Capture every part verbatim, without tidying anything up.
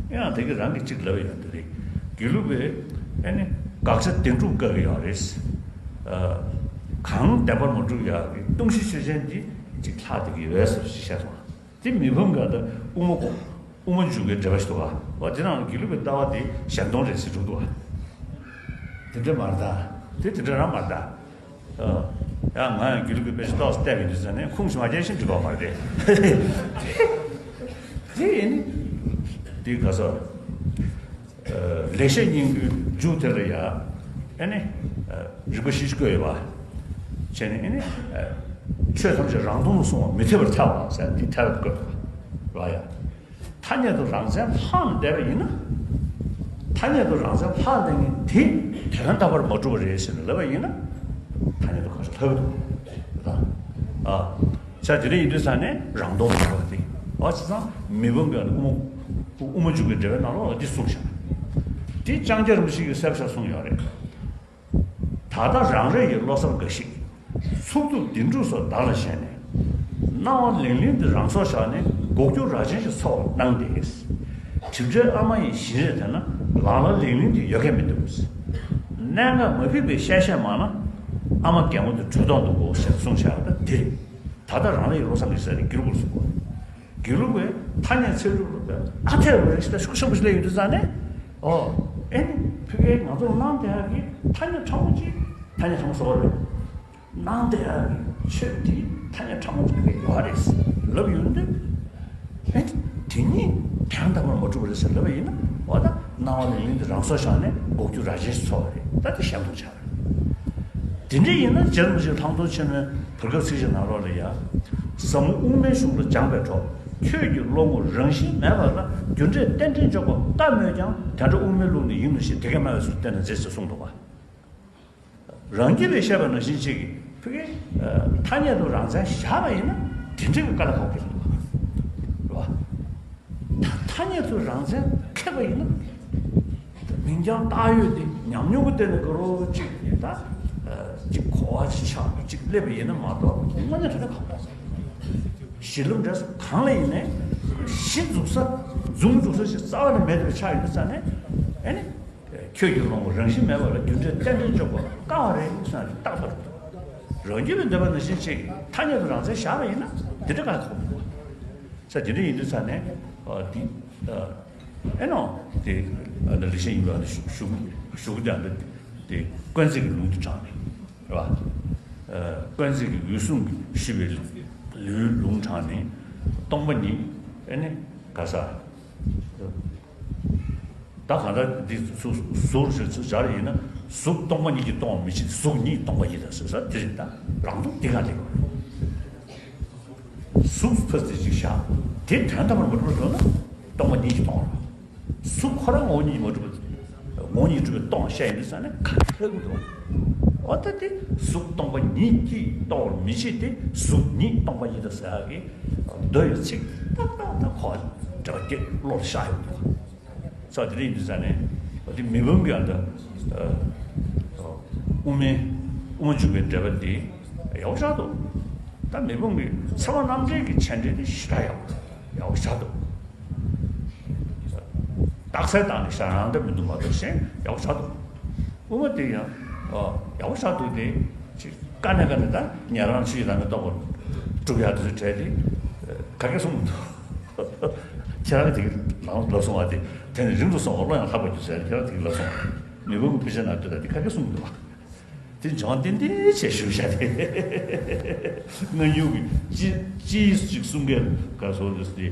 ཡང་དེ་གི་རང་གི་གཅིག་ལབ་ཡོད་འདི་རེད། དགེ་ལུགས་པས་ཨེ་ནི་དགག་བྱ་བདེན་གྲུབ་བཀག་གི་ཡོད་རེད། ཨ། གང་བདེན་པར་མ་གྲུབ་ཡག་གི་ལྟུང་བཤགས་ཆོས་ཅན་འདི་གཅིག་ལྷག་བསྡད་ཀྱི་ཡོད་ཟེར་ཞིག་བཤད་སོང་། དེ་མི་ཕམ་ག་ད་དབུ་མ་གོ་དབུ་མ་འཇུག་པའི་འགྲེལ་པ་ཞིག་འདུག་ག་འོ་དེ་ནང་དགེ་ལུགས་པའི་ལྟ་བ་དེ་ཞལ་མཐོང་རེད་ཟེར་འདུག་ག་འདི་འདྲ་མ་རེད་ད། དེ་དེ་འདྲ་རང་མ་རེད་ད། ཨ། ཡང་ང་ཡང་དགེ་ལུགས་ཀྱི་དཔེ་ཆ་ཏོག་ཙམ་བལྟས་པ་ཡིན་དུས་ཙང་ནས་ཁུངས་སུ་མ་སྐྱེལ་ཞིང་འགྲིག་པ་མ་རེད། དེ་ཡིན་ནི། འདི་ག་ས། ཨ། ལེགས་བཤད་སྙིང་པོའི་མཇུག་དེ་ལ་ཡ། ཨ་ནི། ཨ། རིགས་པ་བཞི་བཀོད་ཡོད་པ། བྱས་ནས་ཨ་ནི། ཨ། ཆོས་ཐམས་ཅད་རང་སྟོང་དུ་སོང་བ་མི་འཐད་པར་ཐལ་བ་ཟེར་འདི་ཐལ་བ་བཀོད་པ་རེད་ཡ། ཐ་སྙད་དུ་རང་མཚན་ལྷག་ནས་བསྡད་པ་ཡིན་ན། ཐ་སྙད་དུ་རང་མཚན་ལྷག་བསྡད་མཁན་དེ་དོན་དམ་པར་མ་གྲུབ་པ་རེད་ཟེར་ནས་ལབ་པ་ཡིན་ན། ཐ་སྙད་དུ་གང་ཞིག་ལྷག་གི་འདུག་ད། ཨ། ས་དེ་འདྲ་ཡིན་དུས་ཙང་ནས་རང་སྟོང་དུ་གྲུབ་པ་དེ། ཨ། བྱས་ཙང་མི་ཕམ་གྱི་དབུ་མ་དབུ་མ་འཇུག་པའི་འགྲེལ་པའི་ནང་ལོགས་ལ་འདི་གསུངས་བཞག་འདི་ལྕང་སྐྱ་རིན་པོ་ཆེ་གིས་གསལ་པོ་ཞིག་གསུངས་ཡོད་རེད། ད་ལྟ་རང་རེ་ཡི་བློ་བཟང་འགའ་ཞིག་ཚུགས་ཐུབ་བདེན་གྲུབ་སོགས་བདག་ལ་ཞེན་ནས། སྣང་བ་ལིང་ལིང་དེ་རང་སྲོག་བཞག་ནས་འགོག་རྒྱུ་རྭ་ཅན་ཞིག་འཚོལ་བར་སྣང་སྟེ། གྲིབ་བྲལ་ཨ་མ་ཡི་བཞིན་རས་དེ་ན་ལང་ལ་ལིང་ལིང་དེ་ཡོད་མཁན་མི་འདུག་གནད་འགག་མ་ཕིགས་པའི་བཤད་བཤད་མ་ན་ཨ་མ་རྒན་མོ་དེ་བྲོས་ཐོག་འདུག་གོ་ཞེས་གསུངས་བཞག་ད་དེ་རེད། ད་ལྟ་རང་རེ་ཡི་བློ་བཟང་གི་ཟེར་ནས་སྒྱུར་དགོས་སོང་གོ་དགེ་ལུགས་པས་ཐ་སྙད་ཚིག་གྲུབ་ལ་ཨ་འཐས་པ་རེད་ཞེས་ཤུགས་ཆེན་པོ་ཞིག་སླེབས་ཡོང་དུས་ཙང་ནས། ཨོ། ཨེ་ནི་ཕ་གིའི་ང་ཚོར་གནང་བསྡད་ཡག་གི་ཐ་སྙད་ཕྲ་མོ་གཅིག་ཐ་སྙད་ཕྲ་མོ་ཟེར་བ་རེད། གནང་བསྡད་ཡག་གི་ཆོས་འདི་ཐ་སྙད་ཕྲ་མོ་གཅིག་ཕ་གིར་ཡོད་རེད་ལབ་ཡོང་དུས། ཨེ་ནི་དེ་ཉིད་དོན་དམ་པར་མ་གྲུབ་པ་རེད་ཟེར་ལབ་པ་ཡིན་ན། འོ་ད་སྣང་བ་ལིང་ལིང་འདི་རང་སྲོག་བཞག་ནས་འགོག་རྒྱུ་རྭ་ཅན་ཞིག་འཚོལ་བ་རེད། ད་དེ་ཞན་མཐོང་ཆགས། དེ་འདྲ་ཡིན་ན་རྗེ་རིན་པོ་ཆེ་ལྷག་མཐོང་ཆེན་མོའི་བར་སྐབས་ཚིགས་བཅད་ནང་ལོགས་ལ་ཡ། ཟབ་མོ་དབུ་མའི་གཞུང་ལ་སྦྱངས་པའི་གྲོགས། ཁྱོད་ཀྱི་བློ་ངོར་རང་བཞིན་མེད་པ་ལ་རྒྱུ་འབྲས་རྟེན་འབྲེལ་འཇོག་པ་དཀའ་མོད་ཀྱང་དེ་འདྲ་དབུ་མའི་ལུགས་ནས་ཡིན་ནོ་ཞེས་དེ་སྐད་སྨྲ་བའི་ཚུལ་བསྟན་ན་མཛེས་ཞེས་གསུངས་འདུག་པ། རང་རྒྱུད་ལས་བཤད་པ་ནང་བཞིན་ཅིག་ཕ་གི་ཐ་སྙད་དུ་རང་མཚན་བཞག་པ་ཡིན་ན་དེ་འདྲ་གི་དཀའ་ལས་ཁག་པོ་ཞིག་འདུག་པ། རེད་པ། ད་ཐ་སྙད་དུ་རང་མཚན་ཁེགས་པ་ཡིན་ན། མིང་རྐྱང་བཏགས་ཡོད་དེ་ཉམས་མྱོང་གི་སྟེང་ནས་དགའ་རོགས་གཅིག་ཡིན་ད། གཅིག་གོ་བ་ཆགས་གཅིག་སླེབས་པ་ཡིན་ན་མ་གཏོགས་དངོས་གནས་དྲང་གནས་ཁག་པོ། གཞི་ལམ་འབྲས་གསུམ་གང་ལ་ཡིན་ནའི་གཞི་འཛུགས་ས་མཛུབ་མོ་འཛུགས་ས་ཞིག་རྩ་བ་ནས་མེད་པའི་ཆ་ཡིན་དུས་ཙང་ནས། ཨེ་ནི། ཁྱོད་ཀྱི་བློ་ངོར་རང་བཞིན་མེད་པ་ལ་རྒྱུ་འབྲས་རྟེན་འབྲེལ་འཇོག་པ་དཀའ་བ་རེད་བསམ་ནས་རྟག་ཏུ། རང་རྒྱུད་ལ་འདོད་པ་ནང་བཞིན་ཅིག་ཐ་སྙད་དུ་རང་མཚན་བཞག་པ་ཡིན་ན་འདི་འདྲ་ག་ཁོ། ས་དེ་འདྲ་ཡིན་དུས་ཙང་ནས། ཨ། འདི། ཨ། ཨེ་ནོ། དེ། ཨ། འདི་ལེགས་བཤད་སྙིང་པོའི་ཨ་ནི་གཞུག་གཞུག་གུ་དེ་ཨ་འདི། དེ་དཀོན་བརྩེགས་ཀྱི་ལུང་དུ་དྲངས་ནས། རེད་པ། ཨ། དཀོན་བརྩེགས་ཀྱི་འོད་སྲུང་གིས་ཞུས་པའི་ལུང་དྲངས་ནས། སྟོང་པ་ཉིད་ཨེ་ནི་ག་ས། ད་གང་ལྟར་འདི་གཟུགས་གཟུགས་ཞེས་ཚུལ་སྦྱར་ཡིན་ན། གཟུགས་སྟོང་པ་ཉིད་ཀྱིས་སྟོང་བར་མི་བྱེད་དེ། གཟུགས་ཉིད་སྟོང་པ་ཉིད་དང་ཟེར་ས་དེ་རེད། ད་རང་སྟོང་འདི་ག་ལས། གཟུགས་ཕར་ཙམ་ཅིག་བཞག་དེ་དོན་དམ་པར་མ་གྲུབ་པར་འགྲོ་ན་སྟོང་པ་ཉིད་ཀྱིས་སྟོང་བ་རེད། གཟུགས་ཁོ་རང་ངོ་བོ་ཉིད་མ་གྲུབ་པ། ངོ་བོ་ཉིད་གྲུབ་པའི་སྟོང་བཤད་ཡིན་དུས་ཙང་ནས་ག་ལ་ཧ་གོ་འདུག་འོ་ད་དེ་གཟུགས་སྟོང་པ་ཉིད་ཀྱིས་སྟོང་བར་མི་བྱེད་དེ། གཟུགས་ཉིད་སྟོང་པ་ཉིད་དང་ཟེར་ཡག་གི་མདོ་ཡི་ཚིག་ཏག་ཏག་ཏག་ཁོ་འགྲེལ་པ་སྐྱེ་བློ་ལ་ཤར་ཡོང་འདུག་ས་དེ་འདྲ་ཡིན་དུས་ཙང་ནས་འདི་མི་ཕམ་གྱི་ཨ་ད། དབུ་མའི་དབུ་མ་འཇུག་པའི་འགྲེལ་པ་འདི་ཡག་པོ་ཆགས་འདུག་ད་མི་ཕམ་གྱི་ཚད་མ་རྣམ་འགྲེལ་གྱི་མཆན་འགྲེལ་འདི་ཞེ་དྲག་ཡག་པོ་ཡག་པོ་ཆགས་འདུག་རྟགས་གསལ་བཏང་ནས་བཞག་ཡང་འདྲ་མི་འདུག་མ་གཏོགས་གཞན་ཡག་པོ་ཆགས་འདུག་དབུ་མ་འདི་ཡང་ཡག་པོ་ཆགས་འདུག་དེ་ཅིག་དཀའ་གནད་དཀའ་གནད་ད་ཉན་རང་ཆོས་ཀྱི་བདག་མེད་རྟོགས་པ་སྒྲུབ་ཡག་དེ་ཚོའི་གྲས་དེ་ག་གེ་གསུངས་མི་འདུག་ཁྱེད་རང་གིས་དེ་གི་ལབ་ལབ་སོང་བ་དེ་དེ་ནི་རིང་དུ་སོང་བ་བློ་ཡང་ལྷག་པར་གྱུར་ཟེར། ཁྱེད་རང་དེ་གི་ལབ་སོང་བ་མི་ཕམ་གྱི་དཔེ་ཆ་ནང་ལྟོས་དང་དེ་ག་གེ་གསུངས་མི་འདུག་བ། དེ་འཇོན་ཏན་ཏན་བྱས་ཞུ་བཞག་དེ། སྔ་འགྱུར་གྱི་སྤྱི་སྤྱིའི་ཅིག་གསུང་སྐད་ག་སོ་དེ་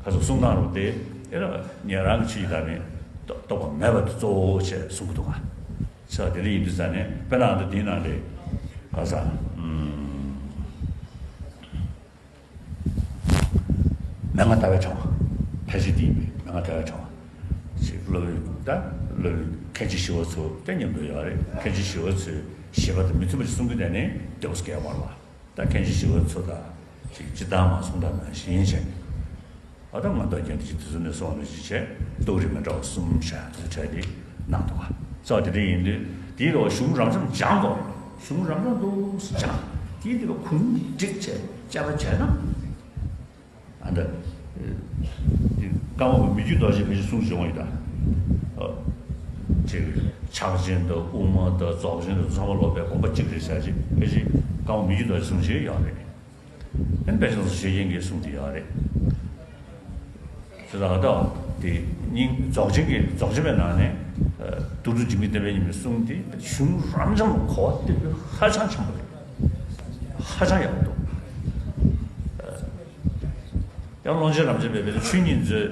ག་སོ་གསུང་སྟངས་རུ་དེ་ཨེ་ར་ཉན་རང་གི་ཆོས་ཀྱི་བདག་མེད་རྟོགས་པ་མེད་པ་དེ་གཙོ་བོ་བྱས་གསུང་གི་འདུག་ག་ས་དེ་འདྲ་ཡིན་དུས་ཙང་ནས་དཔེར་ན་འདི་དེའི་ནང་ལས་ག་ས། མན་ངག་ལྟ་བའི་ཕྲེང་བ། ཕལ་ཆེར་འདི་ཡིན་པས་མན་ངག་ལྟ་བའི་ཕྲེང་བ། ཞེས་སློབ་དཔོན་ད་སློབ་དཔོན་མཁན་ཆེན་ཞི་བ་འཚོ་དེ་མཉམ་དུ་ཡོད་རེད། མཁན་ཆེན་ཞི་བ་འཚོས་བཞེད་པ་དང་མི་མཐུན་པ་ཞིག་གསུང་གི་བསྡད་ནས་དེ་བོ་སྐད་བར་བ། ད་མཁན་ཆེན་ཞི་བ་འཚོ་དང་ཅིག་སྤྱིར་བཏང་མ་གསུང་དང་ནང་བཞིན་བྱས། ཨ་ད་ང་དང་རྒྱན་དེ་ཅིག་དེ་ཚོ་ནས་སོང་ནས་ཅིག་བྱས་རྟོགས་རིགས་མི་འདྲ་བ་གསུམ་བྱས་དེ་ཚོ་གྲས་དེ་གནང་འདུག་ག་ས་དེ་འདྲ་ཡིན་དུས་དེའི་ལོ་གཞུང་རབ་འབྱམས་སྦྱང་དགོས། གཞུང་རབ་འབྱམས་འདུག་སྦྱང་དེའི་དེ་ལ་གུང་བསྒྲིགས་བྱས་དཔྱད་པ་བྱས་ན། ཨ་ད། ཀ་ ཀརྨ་པ་མི་བསྐྱོད་རྡོ་རྗེས་ཕལ་ཆེར་གསུངས་བྱུང་བ་ཡིན་ད། ཨ། ཅིག་ཕྱག་ཆེན་དང་དབུ་མ་དང་རྫོགས་ཆེན་དང་ཚང་མ་ལོག་པའི་དགོངས་པ་གཅིག་རེད་ཟེར་ཅིག་ཕལ་ཆེར་ཀརྨ་པ་མི་བསྐྱོད་རྡོ་རྗེས་གསུངས་བྱས་ཡོད་རེད། ཨན་པད་ཤང་སོགས་ཤེས་ཀྱིན་གྱིས་གསུངས་ཏེ་ཡོད་རེད། དེ་དག་ད་དེ་སྙིང་རྫོགས་ཆེན་གྱི་རྫོགས་ཆེན་པའི་ནང་ནས། ཨ། ཏུ་ཏུ་འཇིགས་མེད་བསྟན་པའི་ཉི་མའི་གསུང་དེ་གཞུང་རབ་འབྱམས་ལ་གོ་བ་སྟེར་རྒྱུ་ཧ་ཅང་ཆེན་པོ་རེད། ཧ་ཅང་ཡག་པོ་འདུག་ཡང་ཀློང་ཆེན་རབ་འབྱམས་པའི་བོད་དུ་ཆོས་ཉིད་མཛོད་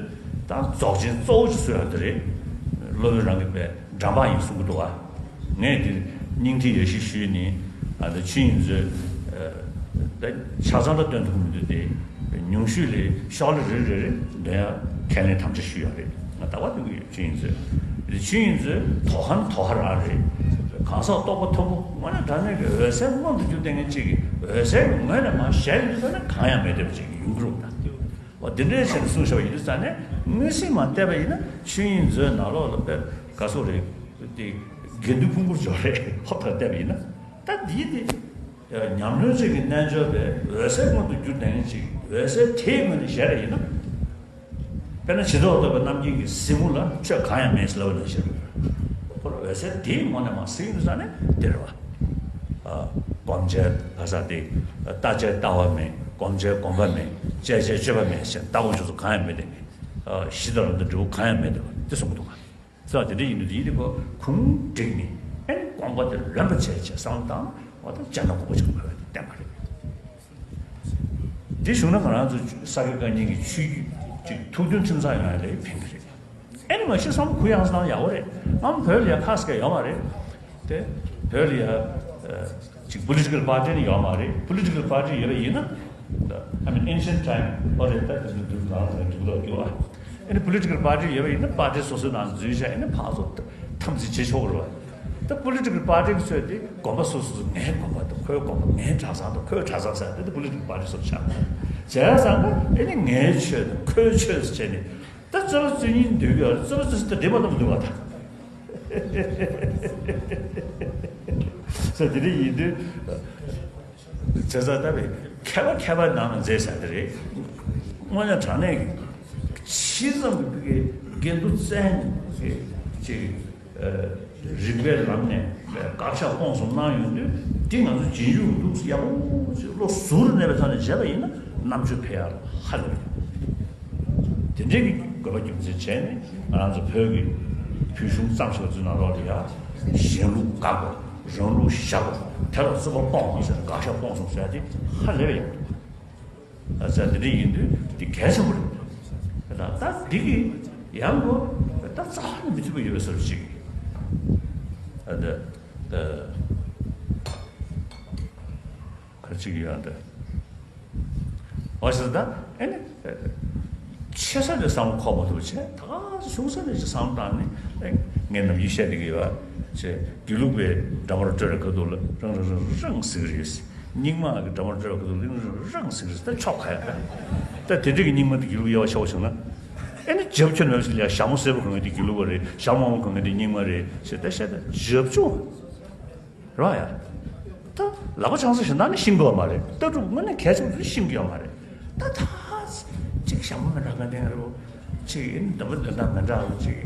དང་རྫོགས་ཆེན་གཙོ་བོ་ཅིག་བཟོས་ཡོད་དེ་རེད། སློབ་དཔོན་རང་གི་པའི་འགྲམ་པ་ཡིན་གསུང་གི་འདུག་བ། ངས་འདིར་སྙིང་ཐིག་ཡ་བཞི་ཞུས་ནས། ཨ། འདི་ཆོས་ཉིད་མཛོད། ཨ། ད་ཆ་ཚང་ལ་སྟོན་ཐུབ་མི་འདུག་སྟེ། ཉུང་ཤོས་ལས་ཤོག་ལྷེ་རེ་རེ་རེ་འདོན་ཡ་ཁས་ལེན་དམ་བཅའ་ཞུས་ཡོད་རེད། ང་ད་བར་འདོན་གྱི་ཡོད། ཆོས་ཉིད་མཛོད། འདི་ཆོས་ཉིད་མཛོད་དོ་ཧ་ནི་དོ་ཧ་རང་རེད། གང་ཟག་རྟོགས་པ་མཐོན་པོ་དངོས་གནས་དྲང་གནས་ཀྱི་འོད་གསལ་མངོན་དུ་གྱུར་བསྡད་མཁན་གཅིག་གིས་འོད་གསལ་གྱི་ངོས་ནས་མར་ཞལ་ཡོད་ས་ནས་གང་ཡང་མེད་བསྡད་པ་ཅིག་ཡོང་གི་རེད་ད། འོ། འདི་འདྲའི་བྱས་ནས་གསུངས་བཞག་པ་ཡིན་དུས་ཙང་ནས་མངོན་སུམ་མ་བལྟས་པ་ཡིན་ན་ཆོས་ཉིད་མཛོད་ནང་ལོགས་ལ་དཔེ་ག་སོགས་རེད། དེ་དགེ་འདུན་ཕུང་པོར་འཇོག་རེད། ཧོབ་ཐག་བལྟས་པ་ཡིན་ན། ད་འདིའི་དེ་ཉམས་ལེན་ཅིག་གི་རྣལ་འབྱོར་པས་འོད་གསལ་མངོན་དུ་གྱུར་བསྡད་མཁན་ཅིག་འོད་གསལ་དེའི་ངོས་ནས་བཞག་པ་ཡིན་ན། དཔེར་ན་ཇི་ལྟར་རྟོགས་པའི་རྣམ་མཁྱེན་གྱི་གཟིགས་ངོ་ལ་ཆོས་གང་ཡང་མེད་ཟེར་ལབ་པ་ནང་བཞིན་རེད། ཁོ་ལ་འོད་གསལ་དེའི་ངོས་ནས་མར་གཟིགས་ཡོང་དུས་ཙང་ནས་དེ་རེད་བ། ཨ། སྒོམ་བྱའི་ག་ས་དེ། ལྟ་བྱའི་ལྟ་བ་མེད། སྒོམ་བྱའི་སྒོམ་པ་མེད། སྤྱད་བྱའི་སྤྱོད་པ་མེད་ཟེར་ལྟ་སྒོམ་ཆོས་ཚོགས་གང་ཡང་མེད་དེ། ཨ། གཞི་དང་ལམ་དང་འབྲས་བུ་གང་ཡང་མེད་དེ་བ་དེ་གསུང་གི་འདུག་ག་ས་དེ་འདྲ་ཡིན་དུས་དེ་ཡིན་དུས་ཁོ་གུང་བསྒྲིགས་ནས་ཨན་དགོངས་པ་དེ་ལོན་པ་བྱས་བྱས་བསམ་བློ་བཏང་བ་དང་སྤྱན་དྲངས་དགོངས་པ་ཅིག་འཁོད་པ་དེ་བསྟན་པ་རེད། འདི་བྱུང་ན་ང་རང་ཚོ་ས་དགེ་བཀའ་རྙིང་གི་ཆོས་བརྒྱུད་ཅིག་ཐུགས་མཐུན་ཁྲིམས་གཙང་ཡོང་ཡ་ལ་ཕན་གྱི་རེད། ཨེ་ནི་མ་གཞི་བསམ་བློ་གུ་ཡངས་སུ་བཏང་ཡག་པོ་རེད། ཨམ་བོད་ལ་ཡ་ཁ་སྐད་ཡོད་མ་རེད། དེ་བོད་ལ་ཡ་ཅིག་པོ་ལི་ཊི་ཀལ་པར་ཊི་ནི་ཡོད་མ་རེད། པོ་ལི་ཊི་ཀལ་པར་ཊི་ཡོད་པ་ཡིན་ན། I mean ancient time ཨོ་རེད། ད་དེ་འདུག་ལ་འདུག་ལ་འདུག་ལ་ཨ་ནི་པོ་ལི་ཊི་ཀལ་པར་ཊི་ཡོད་པ་ཡིན་ན་པར་ཊི་སོ་སོའི་ནང་འཛུལ་བྱས་ཨ་ནི་ཕར་ཚུར་འཐབ་འཛིང་བྱེད་ཆོག་གི་རེད་བ། ད་པོ་ལི་ཊི་ཀལ་པར་ཊི་གི་ཚོད་དེ་དགོན་པ་སོ་སོ་སོ་ངའི་དགོན་པ་དང་ཁོའི་དགོན་པ་ངའི་གྲྭ་ཚང་དང་ཁོའི་གྲྭ་ཚང་ཟེར་དེ་ད་པོ་ལི་ཊི་ཀལ་པར་ཊི་སོ་སོ་ཆགས་པ་བྱས་ཙང་ད་ཨེ་ནི་ངའི་ཆོས་དང་ཁོའི་ཆོས་ཟེར་བྱས་ནས་ད་རྩོད་པ་རྩོད་སྙིང་འདོད་ཀྱི་ཡོད་རེད། རྩོད་པ་རྩོད་ས་ད་འདྲེས་མ་རྣམས་འདུག་བ་ད། ས་དེ་འདྲ་ཡིན་དུས། བྱས་ཙང་ད་བའི་མཁས་པ་མཁས་པ་ནང་ན་མཛེས་ས་དེ་རེད། དངོས་གནས་དྲང་གནས་ཀྱི་ཇི་ཙམ་གྱི་དགེ་འདུན་རྩ་ནས་ཀྱི་ཅིག་རིག་པའི་ལམ་ནས་བཀའ་ཤག་སྐོང་གསུམ་གནང་ཡོང་དུས་དེ་ང་ཚོ་རྗེས་འཇུག་འདུག་ཡག་པོ་ཅིག་བློ་གཟུ་བོར་གནས་པའི་ཐོག་ནས་བྱས་པ་ཡིན་ན་རྣམ་དཔྱོད་འཕེལ་ཡག་ཧ་ལས་པ་ཡོད། དེ་འདྲའི་གི་དགོས་པ་རྒྱུ་མཚན་བྱས་ནས་ང་རང་ཚོ་བོད་ཀྱི་བོད་གཞུང་བརྩམས་ཞིག་ཚུལ་ནང་ལོགས་ལ་ཡ་གཞན་ལུགས་དགག་པ། རང་ལུགས་བཞག་པ། དེ་ལ་རྩོད་པ་སྤོང་བ་ཟེར་བཀའ་ཤག་སྐོང་གསུམ་ཟེར་དེ་ཧ་ལས་པ་ཡོད། ཨ་ཙི་འདི་འདྲ་ཡིན་དུས་འདི་གལ་ཆེན་པོ་རེད། ད་ད་འདི་གི་ཡང་གོ་ད་རྩ་བ་ནས་མི་མཐུན་པ་ཡོད་པའི་བཟོ་འདྲ་ཅིག་ཨ་ད་ད་ག་ཅིག་ཡོད་ད། འོ་ཞེས་ད་ཨེ་ནི། ཆེ་ས་ནས་བསམ་བློ་འཁོར་མ་ཐུབ་བྱས་ད་ག་ཆུང་ས་ནས་ཅིག་བསམ་བློ་བཏང་ནས་ཨེ་ངས་ནམ་རྒྱུན་བཤད་བསྡད་ཀྱི་ཡོད་བྱས་དགེ་ལུགས་པའི་འདྲ་མར་སྤྲོད་ར་ག་དུ་ལ་རང་རང་རང་རང་ཟིག་རེད། རྙིང་མ་གི་འདྲ་མར་སྤྲོད་ར་ག་དུ་ལ་རང་རང་རང་ཟིག་རེད། ད་ཆོག་ག་ཡ་ད་དེ་འདྲ་གི་རྙིང་མ་དེ་དགེ་ལུགས་དབྱེ་བ་ཕྱེ་བ་བྱུང་ན་ཨེ་ནི་རྒྱབ་ཁྱོད་ནམ་ཞིག་ལ་ཞྭ་མོ་སེར་པོ་གང་གི་དེ་དགེ་ལུགས་པ་རེད། ཞྭ་མོ་དམར་པོ་གང་གི་དེ་རྙིང་མ་རེད་ཞེས་ད་བཤད་ད་རྒྱབ་ཆུང་། རེད་བ་ཡ། ད་ལག་པ་འཆང་ས་ཞིག་ན་ནི་ཤིང་དགོས་མ་རེད། ལྟ་གྲུབ་དངོས་གནས་གལ་ཆེན་པོ་དེ་ཤིང་གི་ཡོད་མ་རེད། ད་ད་ཅིག་ཞྭ་མོ་མི་འདྲ་ག་དེ་རེད་བོ། ཅིག་ཡིན་འདི་མོ་འདི་འདྲ་མི་འདྲ་བོ་ཅིག་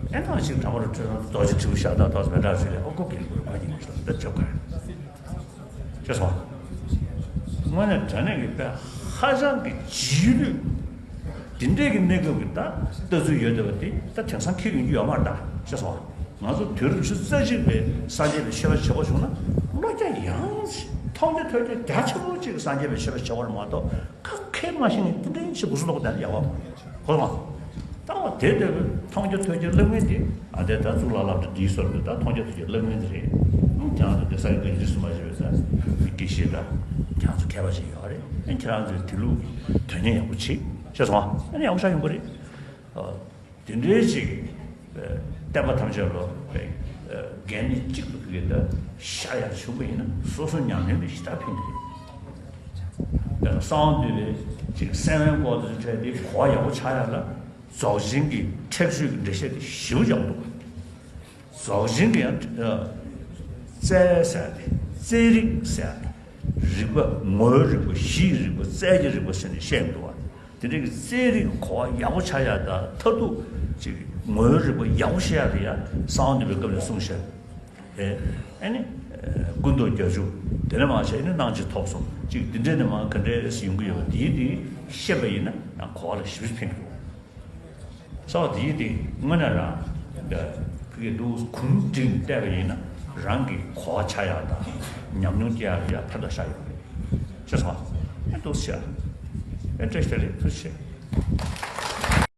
ཨེ་ནང་ཞིག་དྲང་པོར་ཁྲོས་རྡོ་རྗེ་དྲིལ་བུ་ཤ་སྟག་ཐོག་མི་འདྲ་ཞིག་ལས་ཨོ་ཀོ་གིན་པོར་གོ་ཉིན་ཞིག་ད་ཅོག་ག་རེད། ཅེས་སོང་། དངོས་གནས་དྲང་གནས་ཀྱི་དཔེ་ཧ་ཅང་གི་རྗེས་ལུས། དེ་འདྲས་ཀྱི་གནས་སྐབས་ཀྱི་ད་ལྟ་ཚུལ་ཡོད་བསྡད་པ་དེ་ད་དེང་སང་འཁེལ་ཡོང་རྒྱུ་ཡོད་མ་རེད་ད་ཤེས་སོང་། ང་ཚོ་དུས་རབས་ཉི་ཤུ་རྩ་གཅིག་པའི་སངས་རྒྱས་པའི་ཆོས་པ་བྱེད་དགོས་བྱུང་ན་བློ་རྒྱ་ཡངས་ཤིང་མཐོང་རྒྱ་ཐོས་རྒྱ་རྒྱ་ཆེན་པོ་ཅིག་གི་སངས་རྒྱས་པའི་ཆོས་པ་བྱེད་དགོས་རེད་མ་གཏོགས་ཁ་མཁས་མ་ཤེས་ནས་དེ་འདྲའི་ཞིག་གུ་སུ་ལོག་བསྡད་ན་ཡག་པོ་གོ་སོང་། ད་བ་དེ་ལྟ་བུའི་མཐོང་རྒྱ་ཐོས་རྒྱ་སློབ་མཁན་དེ་ཨ་དེ་ད་གཙུག་ལག་སློབ་གྲྭ་འདིའི་ཟུར་དུ་ད་མཐོང་རྒྱ་ཐོས་རྒྱ་སློབ་མཁན་དེ་རེད། ཁྱེད་རང་ཚོ་དེ་ས་ཡི་དགོན་རིས་སུ་མ་ཆད་པའི་ས་དགེ་བཤེས་དང་ཁྱེད་རང་ཚོ་མཁས་པ་ཅིག་ཡོད་རེད། ཨ་ཁྱེད་རང་ཚོས་དེ་ལུགས་དོན་གཉེར་ཡག་པོ་བྱེད་ཤེས་སོང་། ཨ་ནི་ཡག་པོ་ཆགས་ཡོང་གི་རེད། ཨ་དེ་འདྲའི་ཅིག་ཨ་བསྟན་པ་ཐམས་ཅད་ལོ་ཨ་འགལ་ནས་གཅིག་ཏུ་གི་ད་ཤར་ཡར་བྱུང་བ་ཡིན་ན་སོ་སོ་ཉམས་ལེན་དེ་ཞེ་དྲག་ཕན་གི་རེད། ད་གསང་བ་འདུས་པའི་ཅིག་སེམས་དབེན་སྐོར་དེ་ཚོ་འཕྲད་དེ་གོ་བ་ཡག་པོ་ཆགས་ཡག་ལ་རྫོགས་ཆེན་གྱི་ཁྲེགས་ཆོད་ཀྱི་འགྲེལ་བཤད་དེ་ཞེ་པོ་ཡག་པོ་འདུག་རྫོགས་ཆེན་གྱི་ཡང་ཨ་རྩལ་ཟེར་ཏེ་རྩལ་རིག་ཟེར་ཏེ་རིག་པ་ངོ་བོའི་རིག་པ་གཞིའི་རིག་པ་རྩལ་གྱི་རིག་པ་ཟེར་ནས་བཤད་འདུག་བ། དེ་འདྲའི་གི་རྩལ་རིག་གོ་བ་ཡག་པོ་ཆགས་ཡག་དང་མཐར་ཐུག་ཅིག་ངོ་བོ་རིག་པ་ཡག་པོ་ཤེས་ཡག་དེ་ཡང་གསང་བ་འདུས་པའི་སྐབས་ནས་གསུངས་བཞག་པས། ཨ་ནི་ཀུན་རྟོག་བརྒྱད་ཅུ། དེ་ནས་མར་བྱས་ནས་སྣང་མཆེད་ཐོབ་གསུམ་ཅིག་འདི་འདྲས་ནས་མར་ག་འདྲས་ཡོང་གི་ཡོད་པ་དེའི་དེ་ཤེས་པ་ཡིན་ན་ཡང་གོ་བ་ལ་ཞེ་པོ་ཕན་གྱི་འདུག། གསང་བ་དེའི་དེ་དངོས་གནས་རང་ཕ་གི་འདུག་གུང་བསྒྲིགས་བལྟས་པ་ཡིན་ན་རང་གི་གོ་བ་ཆགས་ཡག་དང་ཉམས་མྱོང་སྐྱེ་ཡག་ལ་ཡང་ཕན་ཐོགས་ཤར་ཡོང་གི་རེད། ཤེས་སོང་ཨ། ཨེ་འདུག་ཤག། ཨེ་བཀྲ་ཤིས་བདེ་ལེགས། ཐུགས་རྗེ་ཆེ།